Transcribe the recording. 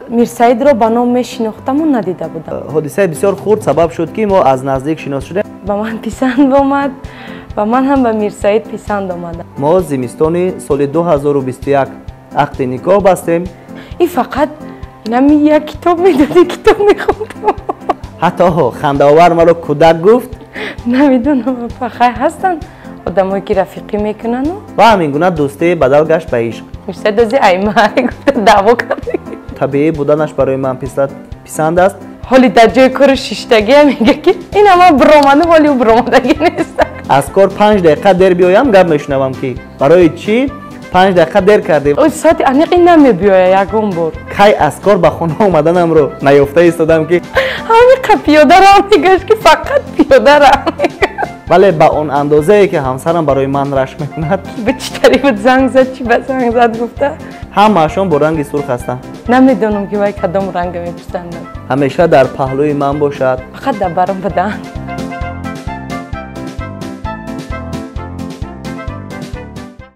Мирсаидро ба ном мешинохтаму надида будам. Ҳодисаи бисёр хурд сабаб шуд, ки мо аз наздик шинос шудем. Ба ман писанд омад ва ман ҳам ба Мирсаид писанд омадам. Мо зимистони соли 2021 ақди никоҳ бастем. Ин фақат инами як китоб медоди, китоб мехондам. Ҳатто хандаовар маро кӯдак гуфт. Намедонам, фақат ҳастанд одамое, ки рафиқӣ мекунану. Ва ҳамин гуна дӯстӣ бадал гашт ба ишқ. Мирсаид ози аймай гуфта даъво кард. Табиӣ буданаш барои ман писанд аст. Ҳоли дар ҷои кору шиштагия мега, ки ин ҳама биромаду, ҳоли ӯ биромадагӣ нест. Аз кор 5 дақиқа дер биёям, гап мешунавам, ки барои чӣ 5 дақиқа дер кардем. Соати аниқи намебиёя ягон бор. Кай аз кор ба хона омаданамро наёфта истодам, ки ҳамиқа пиёда рав мегашт, ки фақат пиёда рав. Вале ба он андозае, ки ҳамсарам барои ман рашк мекунад. Ба чӣ тариқ буд, занг зад, чӣ ба занг зад гуфта. Ҳамаашон бо ранги сурх ҳастанд. Намедонам, ки вай кадом ранга меписандад. Ҳамеша дар паҳлӯи ман бошад. Фақат дар барам будан.